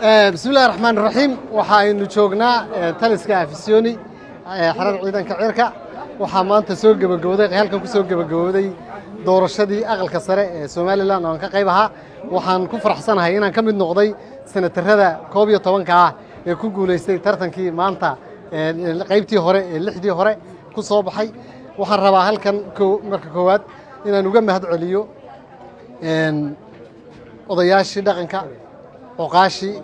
Bismi illahi raxmaan raxiim. Waxaaynu joognaa taliska Afisyooni, xerada ciidanka cirka. Waxaa maanta soo gebagabooday, halkan ku soo gebagabooday doorashadii aqalka sare ee Somaliland oo aan ka qayb ahaa. Waxaan ku faraxsanahay inaan ka mid noqday senatarada 11-ka ah ee ku guulaystay tartankii maanta, qaybtii hore ee lixdii hore ku soo baxay. Waxaan rabaa halkan marka koowaad inaan uga mahad celiyo odayaashii dhaqanka, oqaashii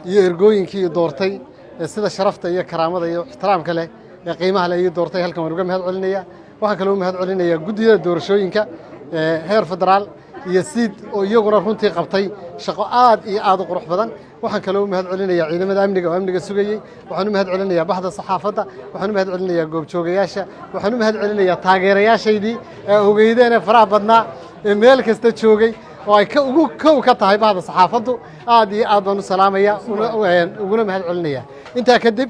iyo ergooyinkii doortay ee sida sharafta iyo karaamada iyo ixtiraamka leh ee qiimaha leh ii doortay. Halkan waan uga mahad celinaya. Waxaan kaloo u mahad celinayaa guddiyada doorashooyinka heer federaal iyo SIID oo iyaguna runtii qabtay shaqo aad iyo aad u qurux badan. Waxaan kaloo u mahad celinayaa ciidamada amniga oo amniga sugayey. Waxaan u mahad celinayaa baxda saxaafadda. Waxaan u mahad celinayaa goobjoogayaasha. Waxaan u mahad celinayaa taageerayaashaydii ee ogeydeen ee faraha badnaa ee meel kasta joogay, oo ay ka ugu kow ka tahay bahda saxaafaddu. Aad iyo aad baan u salaamaya, uguna mahad celinaya. Intaa kadib,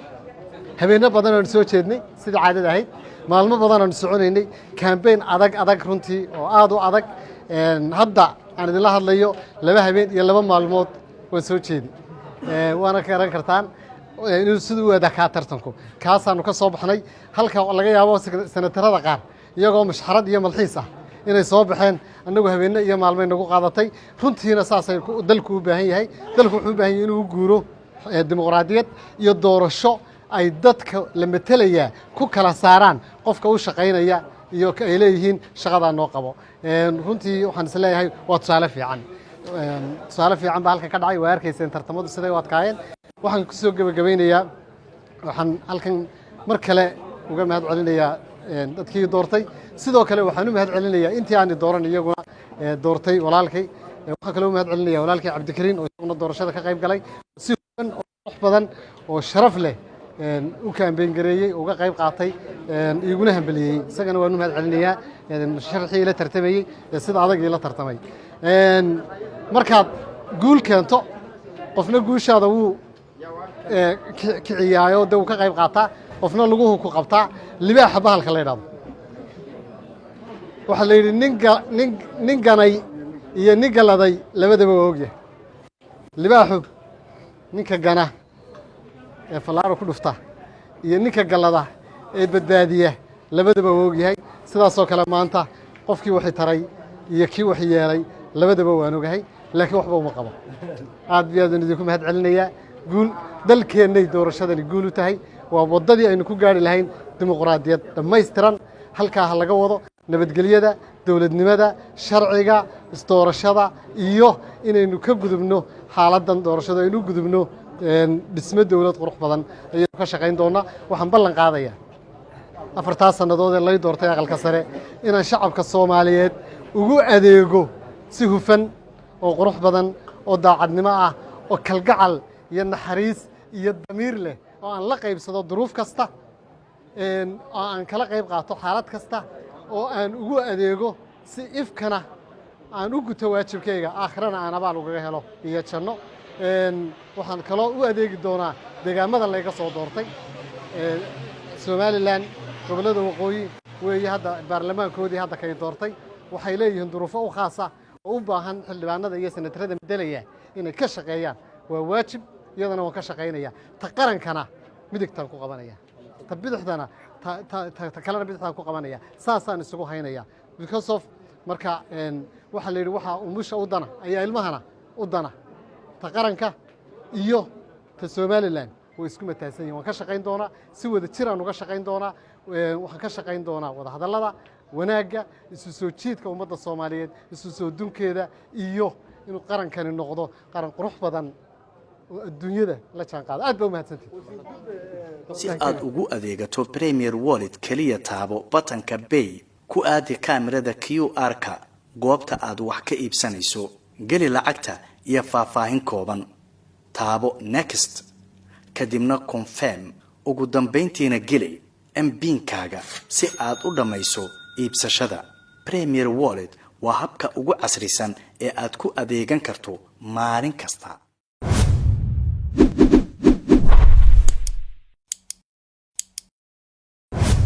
habeenno badan oonu soo jeednay sidii caadada ahayd, maalmo badan aanu soconaynay, campaign adag adag runtii oo aad u adag. Hadda aan idinla hadlayo 2 habeen iyo 2 maalmood waan soo jeedi, waana garan kartaan inuu siduu u adakaa tartanku. Kaasaanu ka soo baxnay halka laga yaabo senatarada qaar iyagoo mashxarad iyo malxiis ah inay soo baxeen. Annagu habeenne iyo maalmay nagu qaadatay. Runtiina saasay dalku u baahan yahay. Dalku wuxuu u baahan yahay inuu u guuro dimuqraadiyad iyo doorasho ay dadka la metelayaa ku kala saaraan qofka u shaqaynaya iyo ay leeyihiin shaqadaa noo qabo. Runtii waxaan is leeyahay waa tusaale fiican, tusaale fiican baa halkan ka dhacay. Waa arkayseen tartamadu siday u adkaayeen. Waxaan kusoo gebagabaynayaa, waxaan halkan mar kale uga mahad celinayaa dadkii doortay. Sidoo kale waxaan u mahad celinayaa intii aani dooran iyaguna doortay walaalkay. Waxaan kaloo u mahad celinaya walaalkay Cabdikariin oo isaguna doorashada ka qayb galay, si hufan oo qurux badan oo sharaf leh u campaign gareeyey, uga qayb qaatay, iguna hambeliyey. Isagana waan u mahad celinayaa, sharxii ila tartamayey ee sida adag ila tartamay. Markaad guul keento, qofna guushaada wuu kiciyaayo, dee wuu ka qayb qaataa, qofna luguhu ku qabtaa. Libaaxa bahalka la yidhahdo, waxaa la yidhi nin ganay iyo nin galaday labadaba waa ogyahay. Libaaxu ninka gana ee fallaaro ku dhufta iyo ninka gallada ee badbaadiya labadaba waa ogyahay. Sidaasoo kale maanta qofkii waxi taray iyo kii wax yeelay labadaba waan ogahay, laakiin waxba uma qabo. Aad iyo aadaan idinku mahad celinayaa. Guul dalkeennay doorashadani guul u tahay. Waa waddadii aynu ku gaari lahayn dimuqraadiyad dhammaystiran. Halkaa ha laga wado nabadgelyada, dowladnimada, sharciga, isdoorashada iyo inaynu ka gudubno xaaladdan doorashada, aynu u gudubno dhismo dowlad qurux badan ayaynu ka shaqayn doonaa. Waxaan ballan qaadaya 4-taas sannadood ee lay doortay aqalka sare inaan shacabka Soomaaliyeed ugu adeego si hufan oo qurux badan oo daacadnimo ah oo kalgacal iyo naxariis iyo damiir leh, oo aan la qaybsado duruuf kasta, oo aan kala qayb qaato xaalad kasta, oo aan ugu adeego si ifkana aan u guto waajibkayga, aakhirana aan abaal ugaga helo iyo janno. Waxaan kaloo u adeegi doonaa deegaamada layga soo doortay, Somaliland, gobollada waqooyi weeye. Hadda baarlamaankoodii hadda kay doortay waxay leeyihiin duruufo u khaasa oo u baahan xildhibaanada iyo senatarada madelaya inay ka shaqeeyaan. Waa waajib, iyadana waan ka shaqaynaya. Ta qarankana midigtaan ku qabanaya, ta bidixdana, ta kalena bidixdaan ku qabanaya. Saasaan isugu haynaya because of marka waxaa la yidhi waxaa umusha u dana ayaa ilmahana u dana. Ta qaranka iyo ta Somaliland way isku mataasan yihin. Waan ka shaqayn doonaa, si wada jiraan uga shaqayn doonaa. Waxaan ka shaqayn doonaa wada hadallada, wanaagga, isu soo jiidka ummadda Soomaaliyeed, isu soo dunkeeda, iyo inuu qarankani noqdo qaran qurux badan oo adduunyada la jaan qaado. Aad baa u mahadsantihi. Si aad ugu adeegato Premier Wallet, keliya taabo batanka Pay, ku aadi kaamirada QR-ka goobta aad wax ka iibsanayso, geli lacagta iyo faahfaahin kooban, taabo Next, kadibna Confirm, ugu dambayntiina geli MPIN-kaaga si aad u dhammayso iibsashada. Premier Wallet waa habka ugu casrisan ee aad ku adeegan karto maalin kasta.